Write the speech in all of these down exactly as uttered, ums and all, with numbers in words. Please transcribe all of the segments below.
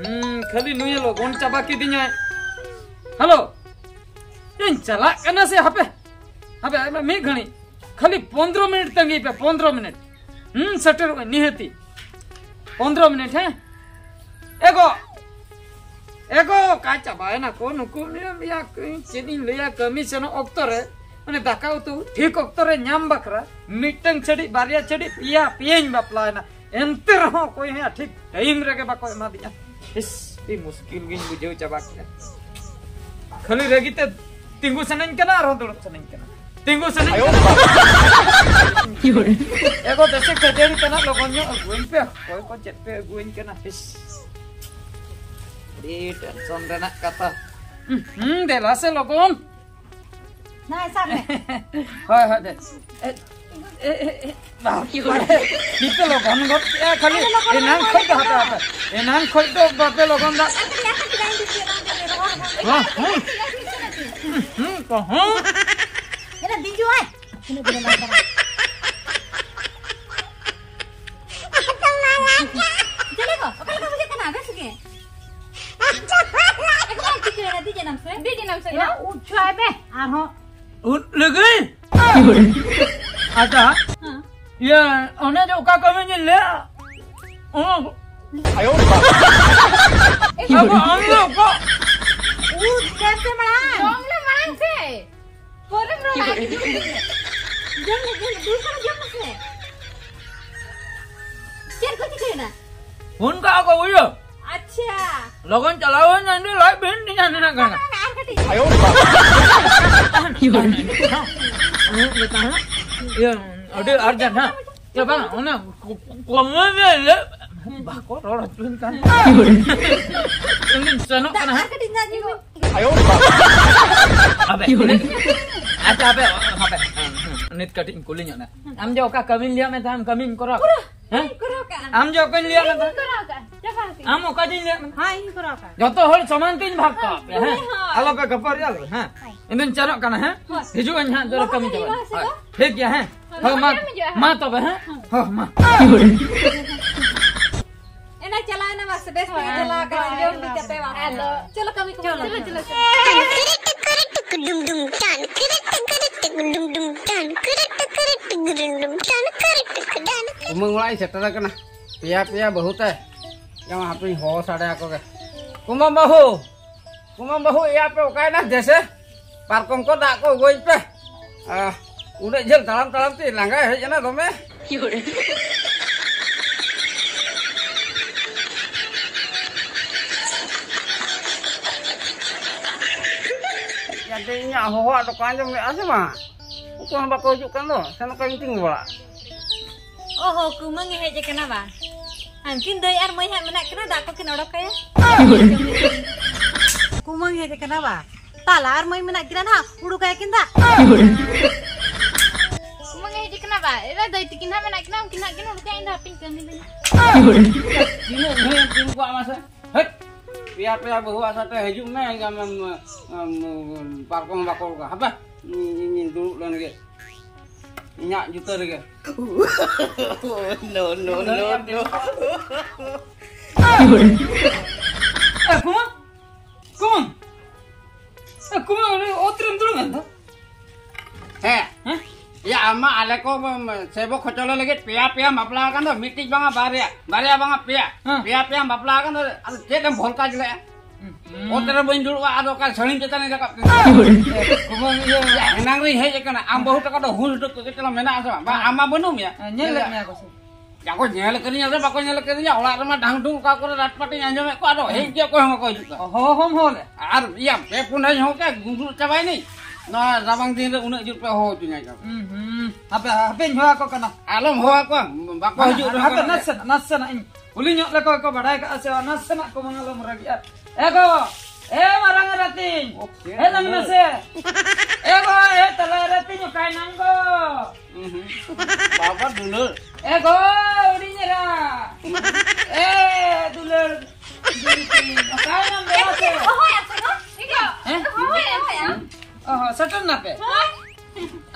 ᱦᱩᱸ, ᱠᱷᱟᱹᱞᱤ ᱱᱩᱭᱮ ᱞᱚᱜᱚᱱ ᱪᱟᱵᱟ ᱠᱤᱫᱤᱧᱟᱭ᱾ ᱦᱮᱞᱳ, ᱤᱧ ᱪᱟᱞᱟᱜ ᱠᱟᱱᱟ ᱥᱮ ᱦᱟᱯᱮ, ᱦᱟᱯᱮ, ᱦᱟᱯᱮ, ᱢᱤᱫ ᱜᱷᱟᱹᱲᱤᱡ, ᱠᱷᱟᱹᱞᱤ ᱯᱚᱱᱫᱽᱨᱚ ᱢᱤᱱᱤᱴ ᱛᱟᱺᱜᱤᱭ ᱯᱮ, ᱯᱚᱱᱫᱽᱨᱚ ᱢᱤᱱᱤᱴ᱾ ᱦᱩᱸ, ᱥᱮᱴᱮᱨᱚᱜ ᱟᱹᱧ ᱱᱤᱦᱟᱹᱛᱤ᱾ ᱯᱚᱱᱫᱽᱨᱚ ᱢᱤᱱᱤᱴ, ᱦᱮᱸ? ᱮᱜᱳ, ᱮᱜᱳ, ᱚᱠᱟ ᱪᱟᱵᱟᱭᱮᱱᱟ ᱠᱚ ᱱᱩᱠᱩ? ᱢᱮᱱ ᱭᱟ, ᱪᱮᱫ ᱤᱧ ᱞᱟᱹᱭᱟ, ᱠᱟᱹᱢᱤ ᱥᱮᱱᱚᱜ ᱚᱠᱛᱚ ᱨᱮ ᱢᱟᱱᱮ ᱫᱟᱠᱟ ᱩᱛᱩ ᱴᱷᱤᱠ ᱚᱠᱛᱚ ᱨᱮ ᱧᱟᱢ ᱵᱟᱠᱷᱨᱟ ᱢᱤᱫᱴᱟᱝ ᱪᱷᱟᱹᱰᱤ, ᱵᱟᱨᱭᱟ ᱪᱷᱟᱹᱰᱤ, ᱯᱮᱭᱟ, ᱯᱮᱭᱟᱧ ᱵᱟᱯᱞᱟᱭᱮᱱᱟ, ᱮᱱᱛᱮ ᱨᱮᱦᱚᱸ ᱚᱠᱚᱭ ᱦᱚᱸ ᱴᱷᱤᱠ ᱴᱟᱭᱤᱢ ᱨᱮᱜᱮ ᱵᱟᱠᱚ ᱮᱢᱟᱫᱤᱧᱟ᱾ ᱤᱥ, ᱟᱹᱰᱤ ᱢᱩᱥᱠᱤᱞ ᱜᱤᱧ ᱵᱩᱡᱷᱟᱹᱣ ᱪᱟᱵᱟ ᱠᱮᱫᱟ᱾ ᱠᱷᱟᱹᱞᱤ ᱨᱟᱹᱜᱤ ᱛᱮ ᱛᱤᱸᱜᱩ ᱥᱟᱱᱟᱧ ᱠᱟᱱᱟ, ᱟᱨᱦᱚᱸ ᱫᱩᱲᱩᱵ ᱥᱟᱱᱟᱧ ᱠᱟᱱᱟ, ᱛᱤᱸᱜᱩ ᱥᱟᱱᱟᱧ ᱠᱟᱱᱟ᱾ ᱮᱜᱳ, ᱫᱮᱥᱮ ᱠᱷᱟᱹᱡᱟᱹᱲᱤ ᱛᱟᱱᱟᱜ ᱞᱚᱜᱚᱱ ᱧᱚᱜ ᱟᱹᱜᱩᱣᱟᱹᱧ ᱯᱮ, ᱚᱠᱚᱭ ᱠᱚ ᱪᱮᱫ ᱯᱮ ᱟᱹᱜᱩᱣᱟᱹᱧ ᱠᱟᱱᱟ᱾ ᱤᱥ, ᱟᱹᱰᱤ ᱴᱮᱱᱥᱚᱱ ᱨᱮᱱᱟᱜ ᱠᱟᱛᱷᱟ᱾ ᱦᱩᱸ, ᱫᱮᱞᱟ ᱥᱮ ᱞᱚᱜᱚᱱ᱾ ᱱᱟ, ᱥᱟᱵ ᱢᱮ᱾ ᱦᱳᱭ, ᱦᱳᱭ, ᱫᱮ᱾ ᱮ, ᱮ, ᱮ, ᱮ, ᱵᱟᱯ ᱨᱮ, ᱱᱤᱛᱚᱜ ᱞᱚᱜᱚᱱ ᱜᱚᱫ ᱠᱮᱜᱼᱟ, ᱠᱷᱟᱹᱞᱤ ᱟᱞᱮ ᱞᱚᱜᱚᱱ ᱮᱱᱟᱝ ᱞᱚᱜᱚᱱ ᱠᱷᱚᱡ ᱫᱚ ᱦᱟᱯᱮ, ᱞᱚᱜᱚᱱ᱾ ᱦᱟᱯᱮ᱾ ᱮᱱᱟᱝ ᱠᱷᱚᱡ ᱫᱚ ᱵᱟᱯᱮ ᱞᱚᱜᱚᱱ ᱫᱟ᱾ ᱟᱨ ᱠᱟᱹᱴᱤᱡ, ᱟᱨ ᱠᱟᱹᱴᱤᱡ ᱞᱟᱭᱤᱱ ᱫᱤᱡᱤᱭᱮ, ᱵᱟᱝ ᱠᱟᱹᱴᱤᱡ ᱨᱚᱦᱚᱲ, ᱨᱚᱦᱚᱲ᱾ ᱦᱚᱸ, ᱦᱚᱸ᱾ ᱦᱩᱸ, ᱠᱚᱦᱚᱸ᱾ ᱮᱱᱟ ᱫᱤᱡᱩᱜ ᱟᱭ᱾ ᱛᱤᱱᱟᱹᱜ ᱫᱤᱱ ᱮ ᱵᱟᱝ ᱠᱟᱱᱟ᱾ ᱪᱮᱞᱮ ᱠᱚ? ᱚᱠᱟ ᱞᱮᱠᱟ ᱵᱩᱡᱷᱟᱹᱜ ᱠᱟᱱᱟ? ᱵᱮᱥ ᱜᱮ? ᱮᱠᱫᱚᱢ ᱴᱷᱤᱠ ᱠᱟᱱᱟ, ᱫᱮᱡ ᱮᱱᱟᱢ ᱥᱮ? ᱫᱮᱡ ᱮᱱᱟᱢ ᱥᱮ? ᱮᱱᱟ ᱩᱪᱷᱟᱭ ᱢᱮ ᱟᱨᱦᱚᱸ᱾ ᱩᱫ ᱞᱟᱹᱜᱤᱫ? ᱟᱪᱪᱷᱟ, ᱦᱮᱸ᱾ ᱤᱭᱟᱹ, ᱚᱱᱮ ᱡᱮ ᱚᱠᱟ ᱠᱟᱹᱢᱤ ᱧ ᱞᱟᱹᱭᱟ, ᱚᱱᱟ ᱟᱭᱳ ᱵᱟᱵᱟ᱾ ᱮ ᱟᱵᱚ ᱵᱟᱵᱟ᱾ ᱟᱢ ᱫᱚ ᱚᱠᱟ? ᱩᱫ ᱡᱚᱢ ᱥᱮ ᱢᱟᱲᱟᱝ? ᱡᱚᱢ ᱞᱮ ᱢᱟᱲᱟᱝ ᱥᱮ᱾ ᱯᱚᱨᱮᱢ ᱨᱚᱲᱟ, ᱟᱹᱰᱤ ᱡᱳᱨ ᱜᱮ᱾ ᱡᱚᱢ ᱞᱮ, ᱡᱚᱢ ᱞᱮ, ᱫᱩᱲᱩᱵ ᱠᱟᱱᱟ, ᱡᱚᱢ ᱢᱮᱥᱮ᱾ ᱪᱮᱫ ᱠᱚ ᱪᱤᱠᱟᱹᱭᱮᱱᱟ? ᱯᱷᱳᱱ ᱠᱟᱜᱼᱟ ᱠᱚ, ᱵᱩᱡᱷᱟᱹᱣ? ᱟᱪᱪᱷᱟ᱾ ᱞᱚᱜᱚᱱ ᱪᱟᱞᱟᱣ ᱦᱩᱭᱱᱟ, ᱤᱧ ᱫᱚ ᱞᱟᱡ ᱵᱤᱧ ᱛᱤᱧᱟ ᱱᱤᱱᱟᱹᱜ ᱜᱟᱱ᱾ ᱟᱨ ᱠᱟᱹᱴᱤᱡ᱾ ᱟᱭᱳ ᱵᱟᱵᱟ᱾ ᱤᱭᱟᱹ, ᱟᱹᱰᱤ ᱟᱨᱡᱮᱱᱴ, ᱦᱮᱸ᱾ ᱤᱭᱟᱹ, ᱵᱟᱝ, ᱚᱱᱟ ᱠᱚ-, ᱠᱚᱢᱮ ᱜᱮ ᱞᱟᱹᱭ, ᱵᱟᱠᱚ ᱨᱚᱲ ᱦᱚᱪᱚᱧ ᱠᱟᱱ᱾ ᱤᱧ ᱥᱮᱱᱚᱜ ᱠᱟᱱᱟ, ᱦᱮᱸ᱾ ᱟᱨ ᱠᱟᱹᱴᱤᱡ ᱫᱟᱜ ᱧᱩ ᱢᱮ᱾ ᱟᱭᱳ ᱵᱟᱵᱟ᱾ ᱟᱵᱮ, ᱟᱪᱪᱷᱟ, ᱟᱵᱮ, ᱟᱵᱮ, ᱱᱤᱛ ᱠᱟᱹᱴᱤᱡ ᱤᱧ ᱠᱩᱞᱤ ᱧᱚᱜ ᱢᱮ᱾ ᱟᱢ ᱡᱮ ᱚᱠᱟ ᱠᱟᱹᱢᱤᱧ ᱞᱟᱹᱭᱟᱫ ᱢᱮ ᱛᱟᱦᱮᱸᱫ, ᱠᱟᱹᱢᱤᱧ ᱠᱚᱨᱟᱣ? ᱯᱩᱨᱟᱹ ᱦᱮᱸ? ᱤᱧ ᱠᱚᱨᱟᱣ ᱠᱟᱜᱼᱟ᱾ ᱟᱢ ᱡᱮ ᱚᱠᱟᱧ ᱞᱟᱹᱭᱟᱫ ᱢᱮ ᱤᱧ ᱛᱟᱦᱮᱸᱫ? ᱠᱚᱨᱟᱣ ᱠᱟᱜᱼᱟ᱾ ᱪᱟᱵᱟ ᱠᱟᱜ ᱟᱹᱧ᱾ ᱟᱢ ᱚᱠᱟ ᱡᱮᱧ ᱞᱟᱹᱭᱟᱫ ᱢᱮ? ᱦᱮᱸ, ᱤᱧ ᱠᱚᱨᱟᱣ ᱠᱟᱜᱼᱟ᱾ ᱡᱚᱛᱚ ᱦᱚᱲ ᱥᱚᱢᱟᱱ ᱛᱮᱧ ᱵᱷᱟᱜᱽ ᱠᱟᱜ ᱯᱮᱭᱟ, ᱦᱮᱸ? ᱦᱳᱭ, ᱦᱳᱭ᱾ ᱟᱞᱚᱯᱮ ᱠᱷᱟᱹᱯᱟᱹᱨᱤᱜᱼᱟ, ᱦᱮᱸ? ᱦᱳᱭ᱾ ᱤᱧ ᱫᱩᱧ ᱪᱟᱞᱟᱜ ᱠᱟᱱᱟ, ᱦᱮᱸ? ᱦᱳᱭ᱾ ᱦᱤᱡᱩᱜ ᱟᱹᱧ ᱦᱟᱸᱜ, ᱡᱚᱨᱟ ᱢᱟ, ᱠᱟᱹᱢᱤ ᱢᱟ, ᱪᱟᱵᱟᱜᱼᱟ᱾ ᱢᱟ, ᱦᱳᱭ᱾ ᱢᱟ᱾ ᱴᱷᱤᱠ ᱜᱮᱭᱟ, ᱦᱮᱸ? ᱦᱳᱭ, ᱦᱳᱭ, ᱢᱟ, ᱢᱟ, ᱢᱟ ᱛᱚᱵᱮ, ᱦᱮᱸ? ᱦᱳᱭ᱾ ᱦᱳᱭ, ᱢᱟ᱾ ᱮᱱᱟ ᱪᱟᱞᱟᱣ ᱮᱱᱟ ᱵᱟᱥ᱾ ᱵᱮᱥ ᱛᱮᱜᱮ ᱪᱟᱞᱟᱣ ᱠᱟᱱᱟ, ᱡᱚᱢ ᱧᱩ ᱠᱟᱛᱮ ᱵᱟᱝ᱾ ᱟᱫᱚ ᱪᱚᱞᱚ ᱠᱟᱹᱢᱤ ᱠᱚ ᱪᱚᱞᱚ, ᱪᱚᱞᱚ, ᱪᱚᱞᱚ᱾ ᱠᱩᱢᱟᱹᱝ ᱚᱲᱟᱜ ᱤᱧ ᱥᱮᱴᱮᱨ ᱟᱠᱟᱱᱟ᱾ ᱯᱮᱭᱟ ᱯᱮᱭᱟ ᱵᱟᱹᱦᱩ ᱛᱮ᱾ ᱡᱮᱢᱚᱱ ᱦᱟᱯᱮᱧ ᱦᱚᱦᱚ ᱥᱟᱰᱮ ᱟᱠᱚ ᱜᱮ᱾ ᱠᱩᱢᱟᱹᱝ ᱵᱟᱹᱦᱩ, ᱠᱩᱢᱟᱹᱝ ᱵᱟᱹᱦᱩ, ᱮᱭᱟ ᱯᱮ ᱚᱠᱟᱭᱮᱱᱟ? ᱫᱮᱥᱮ ᱯᱟᱨᱠᱚᱢ ᱠᱚ, ᱫᱟᱜ ᱠᱚ ᱟᱹᱜᱩᱭ ᱯᱮ᱾ ᱟᱦ, ᱩᱱᱟᱹᱜ ᱡᱷᱟᱹᱞ ᱛᱟᱲᱟᱢ ᱛᱟᱲᱟᱢ ᱛᱮ ᱞᱟᱸᱜᱟ ᱦᱮᱡ ᱮᱱᱟ ᱫᱚᱢᱮ᱾ ᱡᱟᱛᱮ ᱤᱧᱟᱹᱜ ᱦᱚᱦᱚᱣᱟᱜ ᱫᱚᱠᱚ ᱟᱸᱡᱚᱢ ᱞᱮᱜᱼᱟ ᱥᱮ ᱵᱟᱝ? ᱩᱱᱠᱩ ᱦᱚᱸ ᱵᱟᱠᱚ ᱦᱤᱡᱩᱜ ᱠᱟᱱ ᱫᱚ, ᱥᱮᱱᱚᱜ ᱠᱟᱱ ᱛᱤᱸᱜᱩ ᱵᱟᱲᱟᱜ᱾ ᱚᱦᱚ, ᱠᱩᱢᱟᱹᱝ ᱮ ᱦᱮᱡ ᱟᱠᱟᱱᱟ ᱵᱟ? ᱦᱟᱱᱠᱤᱱ ᱫᱟᱹᱭ ᱟᱨ ᱢᱟᱹᱭ ᱦᱟᱸᱜ ᱢᱮᱱᱟᱜ ᱠᱤᱱᱟ, ᱫᱟᱜ ᱠᱚᱠᱤᱱ ᱚᱰᱚᱠ ᱠᱟᱭᱟ᱾ ᱠᱩᱢᱟᱹᱝ ᱦᱮᱡ ᱟᱠᱟᱱᱟ ᱵᱟ? ᱛᱟᱞᱟ ᱟᱨ ᱢᱟᱹᱭ ᱢᱮᱱᱟᱜ ᱠᱤᱱᱟ ᱱᱟᱦᱟᱜ, ᱩᱰᱩᱠᱟᱭᱟ ᱠᱤᱱ ᱫᱟᱜ᱾ ᱠᱩᱢᱟᱹᱝ ᱮ ᱦᱮᱡ ᱟᱠᱟᱱᱟ ᱵᱟ? ᱮᱨᱟ ᱫᱟᱹᱭ ᱛᱤᱠᱤᱱ ᱦᱟᱸᱜ ᱢᱮᱱᱟᱜ ᱠᱤᱱᱟ, ᱩᱱᱠᱤᱱ ᱦᱟᱸᱜ ᱠᱤᱱ ᱩᱰᱩᱠᱟ, ᱤᱧ ᱫᱚ ᱦᱟᱯᱮᱧ ᱠᱟᱹᱢᱤ ᱞᱮᱜᱮ᱾ ᱛᱤᱱᱟᱹᱜ ᱜᱷᱟᱹᱲᱤᱡ ᱮᱢ ᱛᱤᱸᱜᱩ ᱠᱚᱜᱼᱟ ᱢᱟᱥᱮ? ᱦᱟᱹᱴ! ᱯᱮᱭᱟ ᱯᱮᱭᱟ ᱵᱟᱹᱦᱩ ᱟᱥᱟᱛᱮ ᱦᱤᱡᱩᱜ ᱢᱮ, ᱤᱧ ᱟᱢᱮᱢ, ᱟᱢ, ᱯᱟᱨᱠᱚᱢ ᱵᱟᱠᱚ ᱩᱰᱩᱠᱟ᱾ ᱦᱟᱯᱮ, ᱤᱧ, ᱤᱧ, ᱤᱧ ᱫᱩᱲᱩᱵ ᱞᱮᱱ ᱜᱮ᱾ ᱤᱧᱟᱜ ᱡᱩᱛᱟᱹ ᱨᱮᱜᱮ᱾ No, no, no, no. ᱮ, ᱠᱩᱢᱟᱹᱝ? ᱠᱩᱢᱟᱹᱝ? ᱮ, ᱠᱩᱢᱟᱹᱝ, ᱚᱱᱮ ᱚᱛ ᱨᱮᱢ ᱫᱩᱲᱩᱵ ᱮᱱ ᱫᱚ? ᱦᱮᱸ᱾ ᱦᱮᱸ? ᱭᱟ, ᱟᱢ ᱢᱟ ᱟᱞᱮ ᱠᱚ, ᱩᱢ, ᱥᱮᱵᱚ ᱠᱷᱚᱪᱚᱞᱮ ᱞᱟᱹᱜᱤᱫ ᱯᱮᱭᱟ ᱯᱮᱭᱟᱢ ᱵᱟᱯᱞᱟ ᱟᱠᱟᱱ ᱫᱚ, ᱢᱤᱫᱴᱤᱡ ᱵᱟᱝᱟ ᱵᱟᱨᱭᱟ, ᱵᱟᱨᱭᱟ ᱵᱟᱝᱟ ᱯᱮᱭᱟ᱾ ᱦᱮᱸ᱾ ᱯᱮᱭᱟ ᱯᱮᱭᱟᱢ ᱵᱟᱯᱞᱟ ᱟᱠᱟᱱ ᱫᱚ, ᱟᱫᱚ ᱪᱮᱫ ᱮᱢ ᱵᱷᱚᱞᱠᱟ ᱡᱩᱞᱮᱜᱼᱟ? ᱦᱩᱸ᱾ ᱚᱛ ᱨᱮ ᱵᱟᱹᱧ ᱫᱩᱲᱩᱵᱼᱟ, ᱟᱫᱚ ᱚᱠᱟ ᱥᱟᱹᱲᱤᱢ ᱪᱮᱛᱟᱱ ᱨᱮ ᱨᱟᱠᱟᱵ ᱠᱟᱱᱟ? ᱠᱩᱢᱟᱹᱝ ᱤᱭᱟᱹ᱾ ᱮᱱᱟᱝ ᱨᱤᱧ ᱦᱮᱡ ᱟᱠᱟᱱᱟ, ᱟᱢ ᱵᱟᱹᱦᱩ ᱛᱟᱠᱚ ᱫᱚ ᱦᱩᱥ ᱫᱩᱠ ᱠᱚ ᱪᱮᱫ ᱪᱚᱝ ᱢᱮᱱᱟᱜᱼᱟ ᱥᱮ ᱵᱟᱝ? ᱵᱟ, ᱟᱢ ᱢᱟ ᱵᱟᱹᱱᱩᱜ ᱢᱮᱭᱟ᱾ ᱦᱮᱸ, ᱧᱮᱞ ᱞᱮᱫ ᱢᱮᱭᱟ ᱠᱚ ᱥᱮ? ᱡᱟᱠᱚ ᱧᱮᱞ ᱠᱟᱹᱫᱤᱧᱟ ᱥᱮ ᱵᱟᱠᱚ ᱧᱮᱞ ᱠᱟᱹᱫᱤᱧᱟ, ᱚᱲᱟᱜ ᱨᱮᱢᱟ ᱰᱷᱟᱝ ᱰᱷᱩᱝ ᱚᱠᱟ ᱠᱚᱨᱮ ᱨᱟᱴ ᱯᱟᱴᱤᱧ ᱟᱸᱡᱚᱢᱮᱫ ᱠᱚᱣᱟ, ᱟᱫᱚ ᱦᱮᱡ ᱜᱮ ᱚᱠᱚᱭ ᱦᱚᱸ ᱵᱟᱠᱚ ᱦᱤᱡᱩᱜ ᱠᱟᱱᱟ᱾ ᱦᱚᱦᱚ ᱦᱚᱢ ᱦᱚᱦᱚ ᱞᱮᱫ? ᱟᱨ ᱤᱭᱟᱹ ᱯᱮ ᱯᱩᱱ ᱫᱷᱟᱣ ᱦᱚᱦᱚ ᱠᱮᱫ, ᱜᱩᱸᱰᱩᱨ ᱪᱟᱵᱟᱭᱮᱱᱟᱹᱧ᱾ ᱱᱚᱣᱟ ᱨᱟᱵᱟᱝ ᱫᱤᱱ ᱨᱮ ᱩᱱᱟᱹᱜ ᱡᱳᱨ ᱯᱮ ᱦᱚᱦᱚ ᱦᱚᱪᱚᱧᱟ ᱠᱟᱱᱟ᱾ ᱦᱩᱸ, ᱦᱩᱸ᱾ ᱦᱟᱯᱮ, ᱦᱟᱯᱮᱧ ᱦᱚᱦᱚ ᱟᱠᱚ ᱠᱟᱱᱟ᱾ ᱟᱞᱚᱢ ᱦᱚᱦᱚ ᱟᱠᱚᱣᱟ, ᱵᱟᱠᱚ ᱦᱟᱯᱮ, ᱦᱤᱡᱩᱜ ᱨᱮᱦᱚᱸ ᱦᱟᱯᱮ, ᱠᱟᱱᱟ᱾ ᱱᱟᱥᱮᱱᱟᱜ, ᱱᱟᱥᱮᱱᱟᱜ ᱤᱧ ᱠᱩᱞᱤ ᱧᱚᱜ ᱞᱮᱠᱚ ᱜᱮᱠᱚ ᱵᱟᱰᱟᱭ ᱠᱟᱜᱼᱟ ᱥᱮ ᱵᱟᱝ, ᱱᱟᱥᱮᱱᱟᱜ ᱠᱚ ᱵᱟᱝ ᱟᱞᱚᱢ ᱨᱟᱹᱜᱤᱜᱼᱟ᱾ ᱮ ᱜᱚ, ᱮ ᱢᱟᱨᱟᱝ ᱮᱨᱟᱛᱤᱧ, ᱚ, ᱪᱮᱫ ᱦᱮᱡ ᱞᱟᱝ ᱫᱚ? ᱢᱮᱥᱮ᱾ ᱮ ᱜᱚ, ᱮ ᱛᱟᱞᱟ ᱮᱨᱟᱛᱤᱧ, ᱚᱠᱟᱭᱱᱟᱢ ᱜᱚ? ᱩᱸᱦᱩ᱾ ᱵᱟᱵᱟ ᱫᱩᱞᱟᱹᱲ᱾ ᱮ ᱜᱚ, ᱦᱩᱰᱤᱧ ᱮᱨᱟ᱾ ᱮ ᱫᱩᱞᱟᱹᱲ᱾ ᱚᱠᱟᱭᱱᱟᱢ ᱫᱮᱞᱟ ᱥᱮ? ᱦᱚᱦᱚᱭᱟ ᱥᱮ ᱜᱚ? ᱤᱧ ᱜᱚ, ᱦᱮᱸ? ᱦᱚᱦᱚᱭᱟ, ᱦᱚᱦᱚᱭᱟ᱾ ᱚ ᱦᱚᱸ, ᱥᱮᱴᱮᱨ ᱱᱟᱯᱮ? ᱦᱳᱭ᱾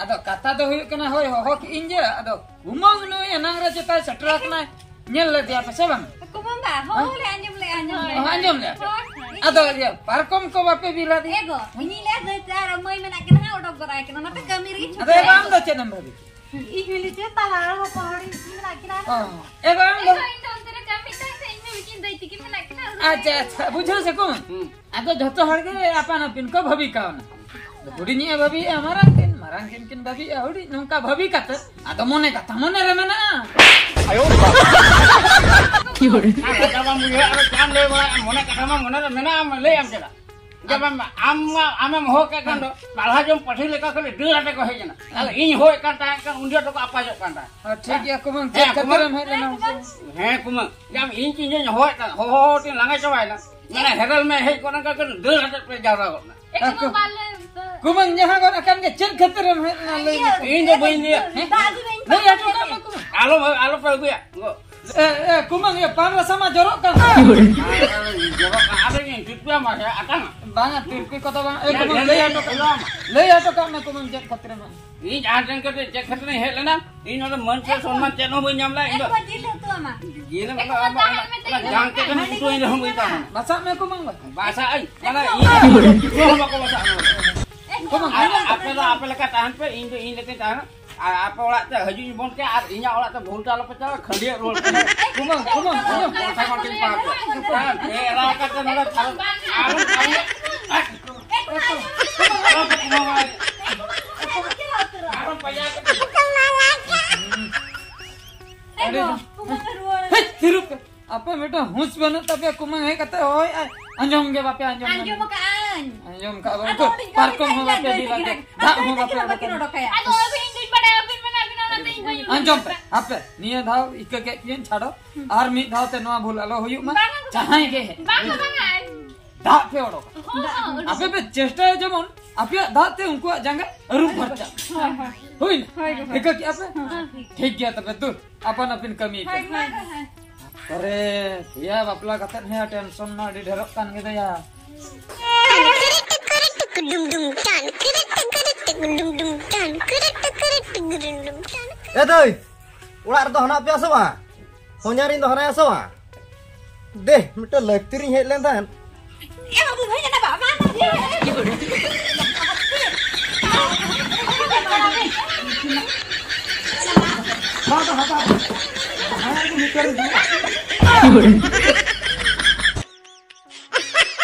ᱟᱫᱚ ᱠᱟᱛᱷᱟ ᱫᱚ ᱦᱩᱭᱩᱜ ᱠᱟᱱᱟ, ᱦᱳᱭ, ᱦᱚᱦᱚ ᱠᱮᱜ ᱤᱧ ᱡᱮ, ᱟᱫᱚ ᱠᱩᱢᱟᱹᱝ ᱱᱩᱭ ᱮᱱᱟᱝ ᱨᱮ ᱪᱮᱛᱟᱭ ᱥᱮᱴᱮᱨ ᱟᱠᱟᱱᱟᱭ, ᱧᱮᱞ ᱞᱮᱫᱮᱭᱟ ᱯᱮ ᱥᱮ ᱵᱟᱝ? ᱠᱩᱢᱟᱹᱝ ᱫᱟ, ᱦᱳᱭ, ᱞᱮ ᱟᱸᱡᱚᱢ ᱞᱮ, ᱟᱸᱡᱚᱢ ᱞᱮ᱾ ᱚ, ᱟᱸᱡᱚᱢ ᱞᱮ᱾ ᱦᱳᱭ᱾ ᱟᱫᱚ ᱤᱭᱟᱹ, ᱯᱟᱨᱠᱚᱢ ᱠᱚ ᱵᱟᱯᱮ ᱵᱤᱞᱟᱫ? ᱮ ᱜᱚ, ᱤᱧᱤᱧ ᱞᱟᱹᱭᱟ, ᱫᱟᱹᱭ ᱛᱮ ᱟᱨ ᱢᱟᱹᱭ ᱢᱮᱱᱟᱜ ᱠᱤᱱᱟ ᱦᱟᱸᱜ, ᱚᱰᱚᱠ ᱜᱚᱫ ᱟᱭ ᱠᱟᱱᱟ, ᱚᱱᱟᱛᱮ ᱠᱟᱹᱢᱤ ᱨᱮᱜᱮ ᱟᱫᱚ ᱮ ᱜᱚ, ᱟᱢ ᱫᱚ ᱪᱮᱫ ᱮᱢ ᱵᱷᱟᱹᱵᱤ? ᱤᱧ ᱦᱚᱸ ᱞᱟᱹᱭ ᱪᱮᱫ ᱛᱟᱞᱟ ᱨᱮ ᱦᱚᱯᱚᱱ ᱦᱚᱲ ᱢᱮᱱᱟᱜ ᱠᱤᱱᱟ᱾ ᱚ, ᱮ ᱜᱚ, ᱟᱢ ᱫᱚ? ᱮ ᱜᱚ, ᱤᱧ ᱫᱚ ᱚᱱᱛᱮ ᱨᱮ ᱠᱟᱹᱢᱤ ᱛᱟᱦᱮᱸ ᱥᱮ, ᱤᱧ ᱦᱚᱸ ᱢᱤᱫᱴᱤᱱ ᱫᱟᱹᱭ ᱛᱤᱠᱤᱱ ᱢᱮᱱᱟᱜ ᱠᱤᱱᱟ, ᱟᱪᱪᱷᱟ, ᱟᱪᱪᱷᱟ, ᱵᱩᱡᱷᱟᱹᱣ ᱥᱮ ᱠᱚ᱾ ᱦᱩᱸ᱾ ᱟᱫᱚ ᱡᱷᱚᱛᱚ ᱦᱚᱲ ᱜᱮ ᱟᱯᱟᱱ ᱟᱹᱯᱤᱱ ᱠᱚ ᱵᱷᱟᱹᱵᱤ ᱠᱟᱣᱱᱟ᱾ ᱦᱩᱰᱤᱧᱤᱡ ᱮ ᱵᱷᱟᱹᱵᱤᱭᱮᱜᱼᱟ ᱢᱟᱨᱟᱝ ᱠᱤᱱ, ᱢᱟᱨᱟᱝ ᱠᱤᱱ ᱠᱤᱱ ᱵᱷᱟᱹᱵᱤᱭᱮᱜᱼᱟ ᱦᱩᱰᱤᱧ, ᱱᱚᱝᱠᱟ ᱵᱷᱟᱹᱵᱤ ᱠᱟᱛᱮ ᱟᱫᱚ ᱢᱚᱱᱮ ᱠᱟᱛᱷᱟ ᱢᱚᱱᱮ ᱨᱮ ᱢᱮᱱᱟᱜᱼᱟ᱾ ᱟᱭᱳ ᱵᱟᱵᱟ᱾ ᱠᱟᱛᱷᱟ ᱵᱟᱢ ᱵᱩᱡᱷᱟᱹᱣᱟ, ᱟᱫᱚ ᱪᱮᱫ ᱮᱢ ᱞᱟᱹᱭ ᱵᱟᱲᱟᱭᱟ? ᱢᱚᱱᱮ ᱠᱟᱛᱷᱟ ᱢᱟ ᱢᱚᱱᱮ ᱨᱮ ᱢᱮᱱᱟᱜᱼᱟ, ᱞᱟᱹᱭᱟᱢ ᱪᱮᱫᱟᱜ? ᱡᱮ ᱵᱟᱝ, ᱟᱢ ᱢᱟ, ᱟᱢᱮᱢ ᱦᱚᱦᱚ ᱠᱮᱫ ᱠᱷᱟᱱ ᱫᱚ ᱯᱟᱞᱦᱟ ᱡᱚᱢ ᱯᱟᱹᱴᱷᱤ ᱞᱮᱠᱟ ᱠᱷᱟᱹᱞᱤ ᱫᱟᱹᱲ ᱟᱛᱮ ᱠᱚ ᱦᱮᱡ ᱮᱱᱟ᱾ ᱟᱫᱚ ᱤᱧ ᱦᱚᱦᱚᱭᱮᱫ ᱠᱟᱱ ᱛᱟᱦᱮᱸ ᱠᱷᱟᱱ ᱩᱱ ᱡᱚᱦᱚᱜ ᱫᱚᱠᱚ ᱟᱯᱟᱡᱚᱜ ᱠᱟᱱ ᱛᱟᱦᱮᱸᱫ᱾ ᱦᱮᱸ, ᱴᱷᱤᱠ ᱜᱮᱭᱟ ᱠᱩᱢᱟᱹᱝ, ᱦᱮᱸ, ᱪᱮᱫ ᱠᱷᱟᱹᱛᱤᱨ ᱠᱩᱢᱟᱹᱝ᱾ ᱮᱢ ᱦᱮᱡ ᱞᱮᱱᱟ ᱢᱟᱥᱮ? ᱦᱮᱸ ᱠᱩᱢᱟᱹᱝ, ᱡᱮ ᱟᱢ ᱤᱧ ᱪᱮᱫ ᱤᱧ ᱦᱚᱦᱚᱭᱮᱫ ᱠᱟᱱ, ᱦᱚᱦᱚ ᱦᱚᱦᱚ ᱛᱤᱧ ᱞᱟᱸᱜᱟ ᱪᱟᱵᱟᱭᱮᱱᱟ᱾ ᱢᱟᱱᱮ ᱦᱮᱨᱮᱞ ᱢᱮ ᱦᱮᱡ ᱜᱚᱫ ᱮᱱ ᱠᱷᱟᱱ ᱫᱟᱹᱲ ᱟᱛᱮ ᱯᱮ ᱡᱟᱣᱨᱟ ᱜᱚᱫ ᱮᱱᱟ᱾ ᱮ, ᱠᱩ-, ᱠᱩᱢᱟᱹᱝ ᱡᱟᱦᱟᱸ ᱜᱚᱫ ᱟᱠᱟᱱ ᱜᱮ, ᱪᱮᱫ ᱠᱷᱟᱹᱛᱤᱨ ᱮᱢ ᱦᱮᱡ ᱞᱮᱱᱟ ᱞᱟᱹᱭ ᱢᱮ? ᱤᱧ ᱫᱚ ᱵᱟᱹᱧ ᱞᱟᱹᱭᱟ᱾ ᱦᱮᱸ? ᱫᱟᱜ ᱟᱹᱜᱩ ᱢᱮ, ᱤᱧ ᱞᱟᱹᱭ ᱯᱟᱴ ᱦᱚᱴᱚ ᱠᱟᱜ ᱢᱮ ᱠᱩᱢᱟᱹᱝ᱾ ᱟᱞᱚ, ᱟᱞᱚ ᱯᱮ ᱟᱹᱜᱩᱭᱟ᱾ ᱜᱚ᱾ ᱮ, ᱮ, ᱠᱩᱢᱟᱹᱝ, ᱤᱭᱟᱹ ᱯᱟᱱ ᱨᱟᱥᱟ ᱢᱟ ᱡᱚᱨᱚᱜ ᱠᱟᱱ᱾ ᱡᱚᱨᱚᱜ ᱠᱟᱱ, ᱟᱫᱚ ᱤᱧ ᱛᱤᱨᱯᱤᱭᱟ ᱢᱟ, ᱦᱮᱸ, ᱟᱛᱟᱝᱟ᱾ ᱵᱟᱝᱟ, ᱛᱤᱨᱯᱤ ᱠᱚᱫᱚ ᱵᱟᱝ᱾ ᱮ, ᱠᱩᱢᱟᱹᱝ, ᱞᱟᱹᱭ ᱦᱚᱴᱚ ᱠᱟᱜ ᱢᱮ᱾ ᱞᱟᱹᱭ ᱦᱚᱴᱚ ᱠᱟᱜ ᱢᱮ ᱠᱩᱢᱟᱹᱝ, ᱪᱮᱫ ᱠᱷᱟᱹᱛᱤᱨ ᱮᱢ ᱦᱮᱡ ᱞᱮᱱᱟ? ᱤᱧ ᱡᱟᱦᱟᱸ ᱴᱷᱮᱱ ᱠᱟᱹᱴᱤᱡ ᱪᱮᱫ ᱠᱷᱟᱹᱛᱤᱨᱤᱧ ᱦᱮᱡ ᱞᱮᱱᱟ? ᱤᱧ ᱱᱚᱰᱮ ᱢᱟᱹᱱ ᱥᱮ ᱥᱚᱱᱢᱟᱱ ᱪᱮᱫ ᱦᱚᱸ ᱵᱟᱹᱧ ᱧᱟᱢ ᱞᱮᱫᱟ᱾ ᱤᱧ ᱫᱚ ᱮᱠᱫᱚᱢ ᱡᱤᱞ ᱩᱛᱩ ᱟᱢᱟ᱾ ᱡᱤᱞ ᱮᱢ ᱮᱢᱟ, ᱮᱢᱟ, ᱚᱱᱟ ᱡᱟᱝ ᱛᱮᱫ ᱮᱢ ᱩᱛᱩ ᱤᱧ ᱨᱮᱦᱚᱸ ᱵᱟᱹᱧ ᱛᱟᱦᱮᱱᱟ᱾ ᱵᱟᱥᱟᱜ ᱢᱮ ᱠᱚ ᱵᱟᱝ ᱵᱟᱥᱟᱜ᱾ ᱵᱟᱥᱟᱜ ᱟᱹᱧ, ᱢᱟᱱᱮ ᱤᱧ ᱫᱚ ᱪᱮᱫ ᱦᱚᱸ ᱵᱟᱠᱚ ᱵᱟᱥᱟᱜ ᱠᱟᱱᱟ᱾ ᱮᱠᱫᱚᱢ ᱟᱨ ᱟᱞᱚᱢ ᱟᱯᱮ ᱫᱚ ᱟᱯᱮ ᱞᱮᱠᱟ ᱛᱟᱦᱮᱱ ᱯᱮ, ᱤᱧ ᱫᱚ ᱤᱧ ᱞᱮᱠᱟᱧ ᱛᱟᱦᱮᱱᱟ᱾ ᱟᱨ ᱟᱯᱮ ᱚᱲᱟᱜ ᱛᱮ ᱦᱤᱡᱩᱜ ᱤᱧ ᱵᱚᱱ ᱠᱮᱭᱟ ᱟᱨ ᱤᱧᱟᱹᱜ ᱚᱲᱟᱜ ᱛᱮ ᱵᱷᱩᱞ ᱛᱮ ᱟᱞᱚ ᱯᱮ ᱪᱟᱞᱟᱜᱼᱟ, ᱠᱷᱟᱹᱰᱤᱭᱟᱹᱜ ᱨᱩᱣᱟᱹᱲ ᱯᱮ᱾ ᱠᱚᱢᱚᱱ, ᱠᱚᱢᱚᱱ, ᱠᱚᱢᱚᱱ᱾ ᱠᱚᱢᱚᱱ᱾ ᱦᱮᱸ, ᱯᱮ ᱮᱨᱟ ᱠᱟᱛᱮ ᱱᱚᱰᱮ ᱟᱨᱚ, ᱟᱨᱚ, ᱟᱨᱚ, ᱟᱨᱚ ᱯᱟᱸᱡᱟ ᱠᱟᱛᱮ᱾ ᱮ ᱜᱚ, ᱠᱩᱢᱟᱹᱝ ᱮ ᱨᱩᱣᱟᱹᱲ᱾ ᱦᱮᱡ, ᱛᱷᱤᱨᱩᱜ ᱯᱮ᱾ ᱟᱯᱮ ᱢᱤᱫᱴᱟᱝ ᱦᱩᱸᱥ ᱵᱟᱹᱱᱩᱜ ᱛᱟᱯᱮᱭᱟ, ᱠᱩᱢᱟᱹᱝ ᱦᱮᱡ ᱠᱟᱛᱮ ᱦᱳᱭ, ᱟᱸᱡᱚᱢ ᱜᱮ ᱵᱟᱯᱮ ᱟᱸᱡᱚᱢ᱾ ᱟᱸᱡᱚᱢ ᱟᱠᱟᱜᱼᱟᱹᱧ᱾ ᱟᱸᱡᱚᱢ ᱠᱟᱜ ᱟᱫᱚ ᱵᱟᱯᱮ, ᱩᱱᱤ ᱫᱚ ᱯᱟᱨᱠᱚᱢ ᱦᱚᱸ ᱢᱮᱱᱟᱭ ᱵᱟᱯᱮ ᱜᱟᱹᱭ ᱵᱤᱞᱟ ᱛᱤᱠᱤᱱ ᱠᱮᱫ, ᱨᱮ ᱫᱟᱜ ᱦᱚᱸ ᱵᱟᱯᱮ ᱜᱟᱹᱭ ᱛᱤᱠᱤᱱ ᱨᱮ ᱚᱰᱚᱠ ᱵᱟᱹᱠᱤᱱ ᱠᱮᱫ᱾ ᱚᱰᱚᱠ ᱠᱟᱭᱟ᱾ ᱟᱫᱚ ᱟᱹᱵᱤᱱ ᱤᱧ ᱫᱩᱧ ᱵᱟᱲᱟᱭᱟ, ᱟᱹᱵᱤᱱ ᱢᱮᱱᱟ ᱵᱤᱱ ᱚᱱᱟᱛᱮ ᱤᱧ ᱵᱟᱹᱧ ᱟᱸᱡᱚᱢ ᱩᱰᱩᱠ ᱯᱮ, ᱠᱟᱜᱼᱟ᱾ ᱟᱯᱮ ᱱᱤᱭᱟᱹ ᱫᱷᱟᱣ ᱤᱠᱟᱹ ᱠᱮᱫ ᱯᱮᱭᱟᱹᱧ ᱪᱷᱟᱰᱚ, ᱦᱩᱸ᱾ ᱟᱨ ᱢᱤᱫ ᱫᱷᱟᱣ ᱛᱮ ᱱᱚᱣᱟ ᱵᱷᱩᱞ ᱟᱞᱚ ᱦᱩᱭᱩᱜ ᱢᱟ᱾ ᱵᱟᱝᱟ, ᱵᱟᱝᱟ᱾ ᱡᱟᱦᱟᱸᱭ ᱜᱮ ᱦᱮᱡ, ᱵᱟᱝᱟ, ᱵᱟᱝᱟ᱾ ᱫᱟᱜ ᱯᱮ ᱚᱰᱚᱠᱟ᱾ ᱦᱚᱸ, ᱦᱚᱸ᱾ ᱟᱯᱮ ᱯᱮ ᱪᱮᱥᱴᱟᱭᱟ ᱡᱮᱢᱚᱱ ᱟᱯᱮᱭᱟᱜ ᱫᱟᱜ ᱛᱮ ᱩᱱᱠᱩᱣᱟᱜ ᱡᱟᱸᱜᱟ ᱟᱹᱨᱩᱵ ᱯᱷᱟᱨᱪᱟᱜ᱾ ᱦᱳᱭ, ᱦᱳᱭ᱾ ᱦᱩᱭᱱᱟ? ᱦᱳᱭ, ᱦᱳᱭ᱾ ᱤᱠᱟᱹ ᱠᱮᱜᱼᱟ ᱯᱮ? ᱦᱳᱭ᱾ ᱴᱷᱤᱠ ᱜᱮᱭᱟ ᱛᱚᱵᱮ, ᱫᱩ, ᱟᱯᱟᱱ ᱟᱹᱯᱤᱱ ᱠᱟᱹᱢᱤ ᱯᱮ᱾ ᱦᱳᱭ, ᱦᱳᱭ, ᱦᱳᱭ᱾ ᱟᱨᱮ, ᱭᱟ ᱵᱟᱯᱞᱟ ᱠᱟᱛᱮᱫ ᱦᱮᱸ ᱴᱮᱱᱥᱚᱱ ᱢᱟ ᱟᱹᱰᱤ ᱰᱷᱮᱨᱚᱜ ᱠᱟᱱ ᱜᱮ ᱫᱚᱭᱟ᱾ ᱮ ᱫᱟᱹᱭ, ᱚᱲᱟᱜ ᱨᱮᱫᱚ ᱦᱮᱱᱟᱜ ᱯᱮᱭᱟ ᱥᱮ ᱵᱟᱝ? ᱦᱚᱧᱦᱟᱨᱤᱧ ᱫᱚ ᱦᱮᱱᱟᱭᱟ ᱥᱮ ᱵᱟᱝ? ᱫᱮ, ᱢᱤᱫᱴᱟᱝ ᱞᱟᱹᱠᱛᱤ ᱨᱤᱧ ᱦᱮᱡ ᱞᱮᱱ ᱛᱟᱦᱮᱸᱫ᱾ ᱮ ᱵᱟᱹᱵᱩ, ᱵᱷᱟᱹᱭ, ᱚᱱᱟ ᱵᱟᱵᱟ ᱢᱟ ᱞᱟᱹᱭ ᱢᱮ᱾ ᱵᱟᱝ ᱫᱚ ᱦᱟᱛᱟᱣ᱾ ᱦᱮᱸ, ᱟᱨ ᱢᱤᱫᱴᱟᱝ ᱨᱮ ᱦᱤᱡᱩᱜᱼᱟ᱾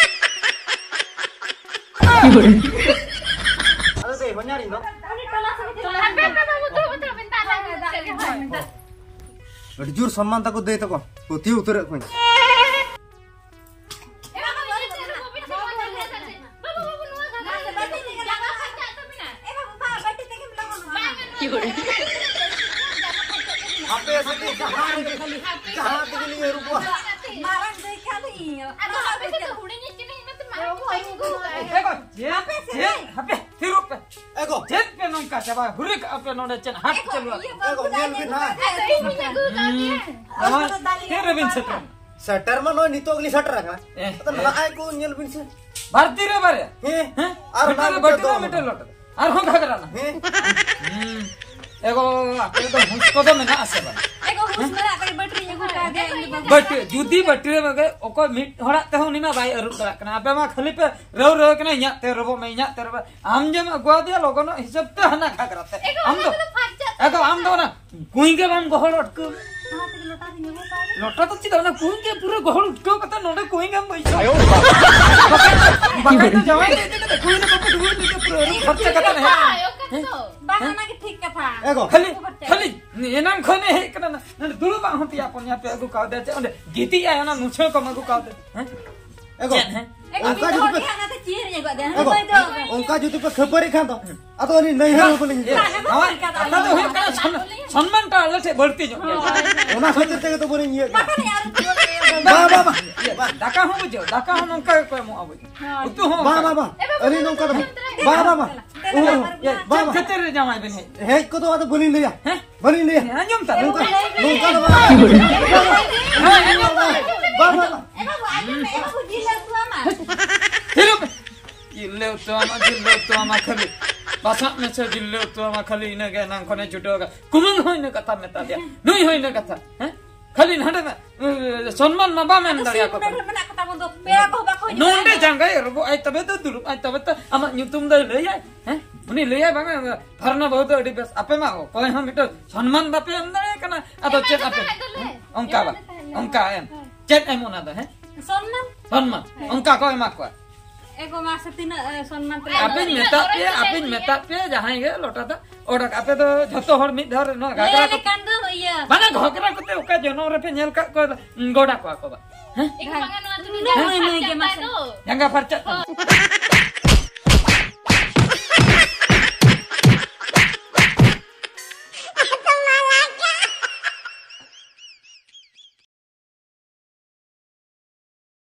ᱟᱫᱚ ᱫᱮ, ᱵᱟᱹᱧ ᱟᱨ ᱤᱧ ᱫᱚ᱾ ᱦᱟᱯᱮ, ᱦᱟᱯᱮ, ᱵᱟᱹᱵᱩ, ᱫᱩᱲᱩᱵ ᱩᱛᱟᱹᱨᱚᱜ ᱵᱤᱱ, ᱛᱟᱦᱞᱮ᱾ ᱟᱹᱰᱤ ᱡᱳᱨ ᱥᱚᱱᱢᱟᱱ ᱛᱟᱠᱚ ᱫᱟᱹᱭ ᱛᱟᱠᱚ, ᱯᱟᱹᱛᱭᱟᱹᱣ ᱩᱛᱟᱹᱨᱚᱜ ᱠᱚᱧ᱾ ᱦᱟᱯᱮ ᱥᱮ ᱡᱟᱦᱟᱸ ᱨᱮᱜᱮ, ᱡᱟᱦᱟᱸ ᱛᱮᱜᱮ ᱞᱤᱧ ᱟᱹᱨᱩᱵᱚᱜᱼᱟ᱾ ᱢᱟᱨᱟᱝ ᱫᱟᱹᱭ ᱠᱟᱱᱟᱹᱧ᱾ ᱟᱫᱚ ᱟᱯᱮ ᱥᱮᱫ ᱫᱚ ᱦᱩᱰᱤᱧ ᱤᱡ ᱠᱟᱹᱱᱟᱹᱧ, ᱚᱱᱟᱛᱮ ᱢᱟᱨᱟᱝ ᱵᱟᱹᱧ ᱟᱹᱜᱩ ᱟᱠᱟᱫ ᱮ ᱜᱚ, ᱪᱮᱫ? ᱟᱯᱮ ᱥᱮᱫ ᱪᱮᱫ? ᱦᱟᱯᱮ, ᱛᱷᱤᱨᱚᱜ ᱯᱮ᱾ ᱮ ᱜᱚ᱾ ᱪᱮᱫ ᱯᱮ ᱱᱚᱝᱠᱟ ᱪᱟᱵᱟ ᱦᱩᱨᱤ ᱠᱟᱜᱼᱟ ᱯᱮ ᱱᱚᱰᱮ? ᱪᱮᱫ ᱦᱟᱴ ᱮ ᱜᱚ, ᱪᱟᱹᱞᱩ ᱟᱠᱟᱱᱟ? ᱤᱭᱟᱹ ᱮ ᱜᱚ, ᱵᱟᱹᱵᱩ ᱧᱮᱞ ᱵᱤᱱ ᱫᱟᱫᱟ ᱦᱟᱸᱜ᱾ ᱟᱫᱚ ᱤᱧ ᱦᱚᱸᱧ ᱟᱹᱜᱩ ᱟᱠᱟᱫ ᱯᱮᱭᱟ᱾ ᱦᱩᱸ, ᱟᱫᱚ ᱛᱤᱨᱮᱵᱤᱱ ᱥᱮᱴᱮᱨ? ᱥᱮᱴᱮᱨ ᱢᱟ ᱱᱚᱜᱼᱚᱭ ᱱᱤᱛᱚᱜ ᱜᱮᱞᱤᱧ ᱥᱮᱴᱮᱨ ᱟᱠᱟᱱᱟ᱾ ᱮ, ᱟᱫᱚ ᱮ᱾ ᱱᱟᱦᱟᱜ ᱠᱚ ᱧᱮᱞ ᱵᱤᱱ ᱥᱮ᱾ ᱵᱟᱹᱲᱛᱤ ᱨᱮ ᱵᱟᱨᱭᱟ? ᱦᱮᱸ᱾ ᱦᱮᱸ? ᱟᱨ ᱢᱤᱫᱴᱮᱱ ᱱᱟᱦᱟᱜ ᱨᱮ ᱵᱟᱹᱴᱤ ᱢᱤᱫᱴᱮᱱ ᱨᱮ ᱫᱚ᱾ ᱢᱤᱫᱴᱮᱱ ᱞᱚᱴᱟ᱾ ᱟᱨᱦᱚᱸ ᱜᱷᱟᱜᱽᱨᱟ ᱱᱟ᱾ ᱦᱮᱸ᱾ ᱦᱩᱸ᱾ ᱮ ᱜᱚ, ᱟᱯᱮ ᱫᱚ ᱦᱩᱸᱥ ᱠᱚᱫᱚ ᱢᱮᱱᱟᱜ ᱟᱥᱮ ᱵᱟᱝ? ᱮ ᱜᱚ, ᱦᱩᱸᱥ ᱢᱮᱱᱟᱜ ᱛᱮᱜᱮ ᱵᱟᱹᱴᱤ ᱨᱤᱧ ᱟᱹᱜᱩ ᱠᱟᱣᱫᱮᱭᱟ ᱤᱧ ᱫᱚ ᱵᱟᱹᱵᱩ᱾ ᱵᱟᱹᱴᱤ, ᱡᱩᱫᱤ ᱵᱟᱹᱴᱤ ᱨᱮ ᱵᱟᱜᱮ ᱚᱠᱚᱭ ᱢᱤᱫ ᱦᱚᱲᱟᱜ ᱛᱮᱦᱚᱸ ᱩᱱᱤ ᱢᱟ ᱵᱟᱭ ᱟᱹᱨᱩᱵ ᱫᱟᱲᱮᱭᱟᱜ ᱠᱟᱱᱟ᱾ ᱟᱯᱮ ᱢᱟ ᱠᱷᱟᱹᱞᱤ ᱯᱮ ᱨᱟᱹᱣ ᱨᱟᱹᱣ ᱠᱟᱱᱟ, "ᱤᱧᱟᱹᱜ ᱛᱮ ᱨᱚᱵᱚᱜ ᱢᱮ, ᱤᱧᱟᱹᱜ ᱛᱮ ᱨᱚᱵᱚᱜ ᱢᱮ᱾" ᱟᱢ ᱡᱮᱢ ᱟᱹᱜᱩᱣᱟᱫᱮᱭᱟ ᱞᱚᱜᱚᱱᱚᱜ ᱦᱤᱥᱟᱹᱵ ᱛᱮ ᱦᱟᱱᱟ ᱜᱷᱟᱜᱽᱨᱟ ᱛᱮ᱾ ᱮ ᱜᱚ, ᱟᱢ ᱚᱱᱟ ᱫᱚ, ᱠᱚᱫᱚ ᱯᱷᱟᱨᱪᱟᱜ ᱮ ᱜᱚ, ᱟᱢ ᱫᱚ ᱚᱱᱟ ᱠᱩᱸᱭ ᱜᱮ ᱵᱟᱢ ᱜᱚᱦᱚᱲ ᱚᱴᱠᱟᱹᱣ᱾ ᱱᱚᱣᱟ ᱛᱮᱜᱮ ᱞᱚᱴᱟ ᱫᱚᱧ ᱟᱹᱜᱩ ᱠᱟᱣᱫᱮᱭᱟ᱾ ᱞᱚᱴᱟ ᱫᱚ ᱪᱮᱫᱟᱜ, ᱚᱱᱟ ᱠᱩᱸᱭ ᱜᱮ ᱯᱩᱨᱟᱹ ᱜᱚᱦᱚᱲ ᱩᱴᱠᱟᱹᱣ ᱠᱟᱛᱮ ᱱᱚᱰᱮ ᱠᱩᱸᱭ ᱜᱮᱢ ᱵᱟᱹᱭᱥᱟᱹᱣ᱾ ᱵᱟᱠᱷᱟᱡ, ᱵᱟᱠᱷᱟᱡ ᱫᱚ ᱡᱟᱶᱟᱭ ᱛᱮ ᱤᱫᱤ ᱠᱟᱛᱮ ᱠᱩᱸᱭ ᱨᱮ ᱵᱟᱠᱚ ᱰᱩᱵᱩᱡ ᱤᱫᱤ ᱠᱟᱛᱮ ᱯᱩᱨᱟᱹ ᱟᱹᱨᱩᱵ ᱯᱷᱟᱨᱪᱟ ᱠᱟᱛᱮ ᱦᱮᱡ᱾ ᱦᱮᱸ? ᱵᱟᱝ, ᱚᱱᱟ ᱜᱮ ᱴᱷᱤᱠ ᱠᱟᱛᱷᱟ᱾ ᱮ ᱜᱚ᱾ ᱠᱷᱟᱹᱞᱤ, ᱠᱷᱟᱹᱞᱤ ᱮᱱᱟᱝ ᱠᱷᱚᱱᱮ ᱦᱮᱡ ᱠᱟᱱᱟ ᱱᱟ-, ᱱᱚᱰᱮ ᱫᱩᱲᱩᱵ ᱵᱟᱝ ᱦᱚᱸ ᱯᱮᱭᱟ ᱯᱩᱱᱭᱟ ᱯᱮ ᱟᱹᱜᱩ ᱠᱟᱣᱫᱮᱭᱟ, ᱪᱮᱫ ᱚᱸᱰᱮ ᱜᱤᱛᱤᱡ ᱟᱭ, ᱚᱱᱟ ᱢᱩᱪᱷᱟᱹᱣ ᱠᱚᱢ ᱟᱹᱜᱩ ᱠᱟᱣᱫᱮ, ᱦᱮᱸ? ᱮ ᱜᱚ, ᱪᱮᱫ, ᱦᱮᱸ? ᱮ ᱜᱚ, ᱚᱱᱠᱟ ᱤᱧ ᱫᱚ ᱡᱩᱫᱤ ᱦᱚᱲ ᱯᱮ ᱜᱮ ᱦᱟᱸᱜ ᱚᱱᱟᱛᱮ ᱪᱤᱭᱟᱹᱨᱤᱧ ᱟᱹᱜᱩ ᱟᱫᱮᱭᱟ, ᱮ ᱜᱚ, ᱦᱟᱹᱱᱤ ᱵᱟᱹᱭ ᱫᱚ᱾ ᱚᱱᱠᱟ ᱡᱩᱫᱤ ᱯᱮ ᱠᱷᱟᱹᱯᱟᱹᱨᱤ ᱠᱷᱟᱱ ᱫᱚ, ᱟᱫᱚ ᱩᱱᱤ ᱱᱟᱹᱭᱦᱟᱹᱨ ᱦᱚᱸ ᱵᱟᱹᱞᱤᱧ ᱤᱫᱤᱭᱟ᱾ ᱮ, ᱱᱚᱣᱟ ᱠᱟᱛᱷᱟ ᱫᱚ ᱦᱩᱭᱩᱜ ᱠᱟᱱᱟ, ᱥᱚᱱ-, ᱥᱚᱱᱢᱟᱱ ᱴᱟ ᱟᱞᱮ ᱴᱷᱮᱱ ᱵᱟᱹᱲᱛᱤ ᱧᱚᱜ ᱜᱮᱭᱟ᱾ ᱦᱳᱭ᱾ ᱚᱱᱟ ᱠᱷᱟᱹᱛᱤᱨ ᱛᱮᱜᱮ ᱛᱚ ᱵᱟᱹᱞᱤᱧ ᱤᱭᱟᱹᱜ ᱠᱟᱱᱟ᱾ ᱵᱟᱠᱷᱟᱱ ᱟᱨ ᱵᱟ, ᱵᱟ, ᱵᱟ, ᱤᱭᱟᱹ, ᱵᱟ᱾ ᱫᱟᱠᱟ ᱦᱚᱸ ᱵᱩᱡᱷᱟᱹᱣ, ᱫᱟᱠᱟ ᱦᱚᱸ ᱱᱚᱝᱠᱟ ᱜᱮᱠᱚ ᱮᱢᱚᱜᱼᱟ ᱵᱩᱡᱷᱟᱹᱣ᱾ ᱦᱳᱭ᱾ ᱩᱛᱩ ᱦᱚᱸ ᱵᱟ, ᱚᱱᱠᱟ ᱵᱟ, ᱜᱮ᱾ ᱵᱟ᱾ ᱮ, ᱵᱟᱵᱟ, ᱟᱹᱞᱤᱧ ᱱᱚᱝᱠᱟ ᱫᱚ ᱵᱟᱝ᱾ ᱫᱮᱞᱟ, ᱵᱟ, ᱵᱟ, ᱵᱟ᱾ ᱫᱮᱞᱟ, ᱚ, ᱫᱮᱞᱟ, ᱵᱟ, ᱪᱮᱫ ᱵᱟ᱾ ᱠᱷᱟᱹᱛᱤᱨ ᱨᱮ ᱡᱟᱶᱟᱭ ᱵᱮᱱ ᱦᱮᱡ? ᱦᱮᱡ ᱠᱚᱫᱚ ᱟᱫᱚ ᱵᱟᱹᱞᱤᱧ ᱞᱟᱹᱭᱟ᱾ ᱦᱮᱸ? ᱵᱟᱹᱞᱤᱧ ᱞᱟᱹᱭᱟ᱾ ᱦᱮᱸ, ᱟᱸᱡᱚᱢ ᱛᱟᱵᱮᱱ᱾ ᱱᱚᱝᱠᱟ, ᱱᱚᱝᱠᱟ ᱫᱚ ᱵᱟᱝ᱾ ᱦᱮᱸ, ᱟᱸᱡᱚᱢ ᱛᱟᱵᱮᱱ᱾ ᱵᱟ, ᱵᱟ, ᱵᱟ᱾ ᱮ ᱵᱟᱹᱵᱩ, ᱟᱸᱡᱚᱢ ᱢᱮ, ᱮ ᱵᱟᱹᱵᱩ, ᱡᱤᱞ ᱞᱮ ᱩᱛᱩ ᱟᱢᱟ᱾ ᱛᱷᱤᱨᱚᱜ ᱢᱮ᱾ ᱡᱤᱞ ᱞᱮ ᱩᱛᱩ ᱟᱢᱟ, ᱡᱤᱞ ᱞᱮ ᱩᱛᱩ ᱟᱢᱟ ᱠᱷᱟᱹᱞᱤ᱾ ᱵᱟᱥᱟᱜ ᱢᱮᱥᱮ, ᱡᱤᱞ ᱞᱮ ᱩᱛᱩ ᱟᱢᱟ ᱠᱷᱟᱹᱞᱤ, ᱤᱱᱟᱹᱜᱮ ᱮᱱᱟᱝ ᱠᱷᱚᱱᱮ ᱪᱷᱩᱴᱟᱹᱣ ᱟᱠᱟᱫ᱾ ᱠᱩᱢᱟᱹᱝ ᱦᱚᱸ ᱤᱱᱟᱹ ᱠᱟᱛᱷᱟ ᱢᱮᱛᱟ ᱫᱮᱭᱟ᱾ ᱱᱩᱭ ᱦᱚᱸ ᱤᱱᱟᱹ ᱠᱟᱛᱷᱟ᱾ ᱦᱮᱸ? ᱠᱷᱟᱹᱞᱤ ᱦᱟᱸᱰᱮ ᱱᱟ, ᱥᱚᱱᱢᱟᱱ ᱢᱟ ᱵᱟᱢ ᱮᱢ ᱫᱟᱲᱮᱭᱟᱠᱚ ᱠᱟᱱᱟ᱾ ᱱᱚᱰᱮ ᱡᱟᱸᱜᱟᱭ ᱨᱚᱵᱚ ᱟᱡ ᱛᱚᱵᱮ ᱫᱚ ᱫᱩᱲᱩᱵ ᱟᱡ ᱛᱚᱵᱮ ᱛᱚ ᱟᱢᱟᱜ ᱧᱩᱛᱩᱢ ᱫᱚᱭ ᱞᱟᱹᱭᱟᱭ᱾ ᱦᱮᱸ? ᱩᱱᱤ ᱞᱟᱹᱭᱟᱭ, ᱵᱟᱝᱟ, ᱯᱷᱟᱨᱱᱟ ᱵᱟᱹᱦᱩ ᱫᱚ ᱟᱹᱰᱤ ᱵᱮᱥ᱾ ᱟᱯᱮ ᱢᱟ ᱚᱠᱚᱭ ᱦᱚᱸ ᱢᱤᱫᱴᱟᱝ ᱥᱚᱱᱢᱟᱱ ᱵᱟᱯᱮ ᱮᱢ ᱫᱟᱲᱮᱭᱟᱭ ᱠᱟᱱᱟ᱾ ᱟᱫᱚ ᱪᱮᱫ ᱟᱯᱮ? ᱚᱱᱠᱟ ᱵᱟ, ᱚᱱᱠᱟ ᱮᱢ᱾ ᱪᱮᱫ ᱮᱢ ᱚᱱᱟ ᱫᱚ, ᱦᱮᱸ? ᱥᱚᱱᱢᱟᱱ᱾ ᱥᱚᱱᱢᱟᱱ᱾ ᱚᱱᱠᱟ ᱠᱚ ᱮᱢᱟ ᱠᱚᱣᱟ᱾ ᱮ ᱜᱚ ᱢᱟ ᱥᱮ ᱛᱤᱱᱟᱹᱜ, ᱮ, ᱥᱚᱱᱢᱟᱱ ᱛᱮᱞᱮ ᱟᱯᱮᱧ ᱢᱮᱛᱟᱜ ᱯᱮᱭᱟ, ᱟᱯᱮᱧ ᱢᱮᱛᱟᱜ ᱯᱮᱭᱟ, ᱡᱟᱦᱟᱸᱭ ᱜᱮ ᱞᱚᱴᱟ ᱫᱟᱜ ᱚᱰᱚᱠ, ᱟᱯᱮ ᱫᱚ ᱡᱷᱚᱛᱚ ᱦᱚᱲ ᱢᱤᱫ ᱫᱷᱟᱣ ᱨᱮ ᱱᱚᱣᱟ ᱜᱷᱟᱜᱽᱨᱟ ᱠᱚ ᱞᱮᱠᱷᱟᱱ ᱫᱚ ᱤᱭᱟᱹ᱾ ᱢᱟᱱᱮ ᱜᱷᱚᱜᱽᱨᱟ ᱠᱚᱛᱮ ᱚᱠᱟ ᱡᱚᱱᱚᱢ ᱨᱮᱯᱮ ᱧᱮᱞ ᱠᱟᱜ ᱠᱚᱣᱟ, ᱜᱚᱰᱟ ᱠᱚᱣᱟ ᱠᱚ ᱵᱟ? ᱦᱮᱸ? ᱮ ᱜᱚ ᱵᱟᱝᱟ, ᱱᱚᱣᱟ ᱫᱚ ᱱᱩᱱᱟᱹᱜ ᱢᱟᱹᱭ ᱢᱟᱹᱭ ᱜᱮ ᱢᱟᱥᱮ᱾ ᱡᱟᱸᱜᱟ ᱯᱷᱟᱨᱪᱟᱜ ᱛᱟᱢᱟ᱾